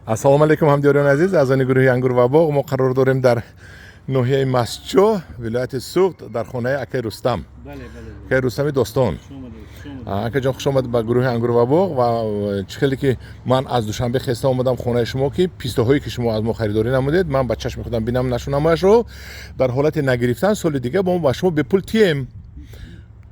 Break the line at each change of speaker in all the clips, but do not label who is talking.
Ассалому алайкум, ҳамдиёрони азиз, аъзони гурӯҳи Ангур ва боғ. Мо қарор дорем дар ноҳияи Мастчоҳ, вилояти Суғд, дар хонаи акаи Рустам.
Бале, бале.
Акаи Рустами Достон.
Хуш омадед, хуш омадед.
Акаҷон, хуш омад ба гурӯҳи Ангур ва боғ. Ва чӣ хеле ки ман аз Душанбе хеста омадам хонаи шумо, ки пистаҳое ки шумо аз мо харидорӣ намудед, ман ба чашми худам бинам, нашунамояшро дар ҳолати нагирифтан соли дига бо мо ба шумо бепул тием.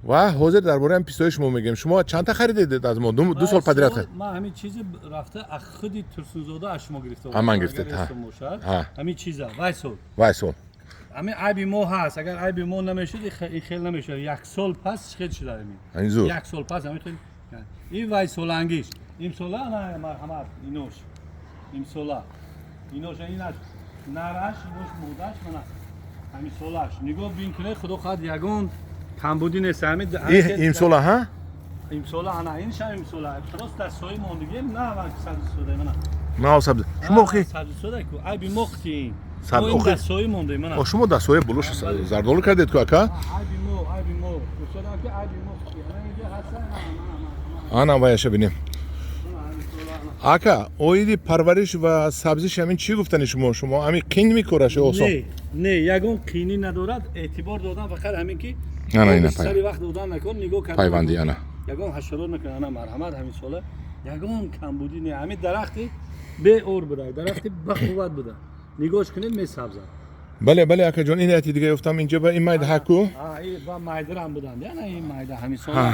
Ва ҳозир дар бораи ҳам пистаҳои шумо мегӯем. Шумо чандта харидед аз мо? Ду сол подряд.
Ман ҳамин чизи рафта аз худи Турсунзода аз шумо гирифта.
А, ман гирифтед,
Агар
ҳа.
ёдтон бошад,
Ҳа.
ҳамин чиза вай сол.
Вай сол.
Ҳамин айби мо ҳаст. Агар айби мо намешуд, ин хел намешуд. Як сол пас хел шуда ҳамин.
Ин зуд.
Як сол пас ҳамин хел. Ин вай солангиш. Имсола, ана, марҳамат, инош. Имсола. Инош, инаш нараш, инош модаш, мана. Ҳамин солаш. Нигоҳ бин кунед, худо хоҳад, ягон камбудӣ нест. Ҳамин
Имсола, ҳа.
Имсола, ана, иншам имсола. Просто дар сои мондигем, на ва сабзистода, мана.
На, сабз шумо охи.
Сабзистода ку айби мо қитиин.
Сабз-
Мо ин
охи-
дар сои мондем, мана.
О, шумо дар соя булуш зардолу кардед ку, ака.
Айби мо, айби мо. Устодам ки айби мо қити. Ана, инҷа ҳаста, ана, ана, ана.
Ана, ваяша бинем.
Ана, ҳамин сола, ана.
Ака, оиди парвариш ва сабзиш ҳамин чӣ гуфтани шумо? Шумо ҳамин қин мекораш ё осон?
Не, не, ягон қинӣ надорад. Эътибор додан фақат ҳамин ки
Ана, ина.
оби сари вақт додан накун, нигоҳ кардан.
Пайвандӣ, ана.
Ягон ҳашарот накун. Ана, марҳамат, ҳамин сола ягон камбудӣ не. Ҳамин дарахти беор буда, дарахти бақувват буда. Нигоҳш кунед, месабзад.
Бале, акаҷон, ин яти дига ёфтам инҷа ба ин майда ҳаку.
А, и ба майдарам буданд. Яна, ин майда ҳамин сола.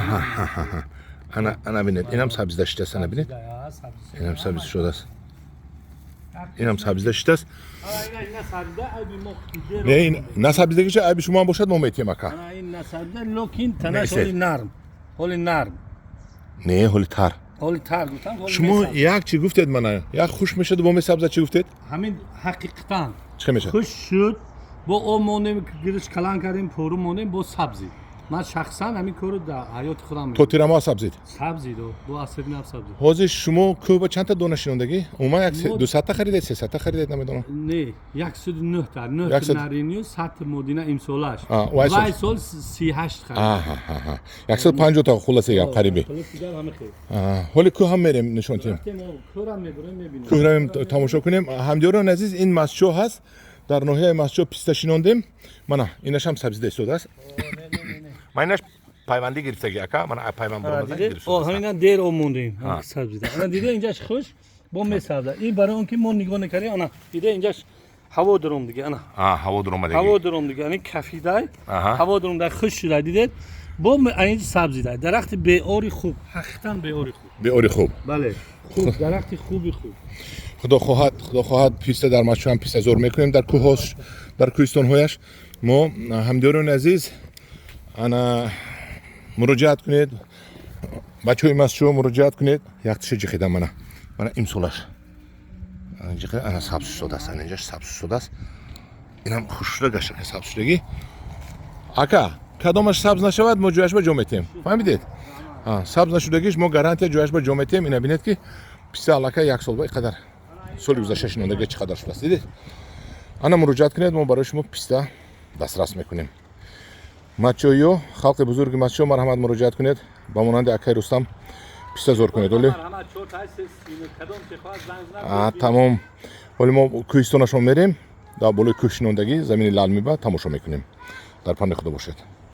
Ана, ана, бинед, инам сабзида шудааст. Ана, бинед, инам сабз шудааст, инам сабзида шудааст.
Ина сабзида, айби мо.
Не, ин насабзидагиша айби шумо ҳам бошад, мо метиҳем, ака.
Ана, ин насабзида, лекин танаш
Не,
ҳоли нарм. Ҳоли нарм.
Не, ҳоли тар.
Ҳоли тар гуфтам, ҳоли
Шумо
месабзад.
як чӣ гуфтед, мана, як хуш мешаду бо месабзад, чӣ гуфтед?
Ҳамин ҳақиқатан.
Чӣ мешавад?
Хуш шуд, бо об мондем, гириш калан кардем, пору мондем, бо сабзид. Ман шахсан ҳамин корро дар ҳаёти худам
То тирамоҳ сабзид?
Сабзид, бо асри нав сабзид.
Ҳозир шумо кӯба чандта дона шинондагӣ умуман? Як 200-та харидед, 300-та харидед, намедонам.
Не, 109 та, нӯҳ наринию 100 модина имсолаш.
А, вай сол.
Вай сол 38 харид.
Аҳаҳаҳа, 150-та, хулоса гап, қариби.
Хулоси гап, ҳамин хел.
Ҳоли кӯҳ ҳам мерем, нишон тиҳем.
Рафтем, кӯрам мебурем, мебинем.
Кӯҳравем, тамошо кунем. Ҳамдиёрони азиз, ин Мастчоҳ ҳаст, дар ноҳияи Мастчоҳ писта шинондем. Мана, инашам сабзида истодааст. Ман инаш пайвандӣ гирифтагӣ, ака, мана, пайванд баромада.
О, ҳамина дер об мондем, сабзида. Ана, дида, инҷаш хуш бо месабза. Ин барои он ки мо нигоҳ накардем. Ана, дида, инҷаш ҳаво дуром дига, ана.
Ҳаво дуромадагӣ.
Ҳаво дуром дига, ани кафидай. Ҳаво дуром дар хуш шуда, дидед, бо анинҷа сабзида. Дарахти беори хуб, ҳақиқатан беори хуб.
Беори хуб.
Бале, хуб, дарахти хуби хуб.
Худо хоҳад, худо хоҳад, писта дар Мастчоҳам писта зор мекунем, дар кӯҳош, дар кӯҳистонҳояш. Мо, ҳамдиёрони азиз, ана, муроҷиат кунед, бачаҳои Мастчоҳ, муроҷиат кунед. Яктиша ҷихидам, мана, мана, имсолаш ҷихида, ана, сабз шудааст, ана, инҷаш сабз шудааст. Инам хушшуда гашта, сабз шудагӣ. Ака, кадомаш сабз нашавад, мо ҷояш ба ҷо метиҳем, фаҳмидед? Сабз нашудагиш мо гарантия, ҷояш ба ҷо метиҳем. Ина бинед, ки писта аллакай як сол ба ин қадар, соли гузашта шинондага чӣ қадар шудааст, дидед? Ана, муроҷиат кунед, мо барои шумо писта дастрас мекунем. Мачоиё, халқи бузурги Мачо, марҳамат, муроҷиат кунед, ба монанди акаи Рустам писта зор кунед. Оли
Марҳамат, чор та се кадом ки хоҳад, занг занад.
Тамом, ҳоли мо кӯҳистонашон мерем, дар болои кӯҳ шинондагӣ, замини лалмиба тамошо мекунем. Дар паноҳи Худо бошед.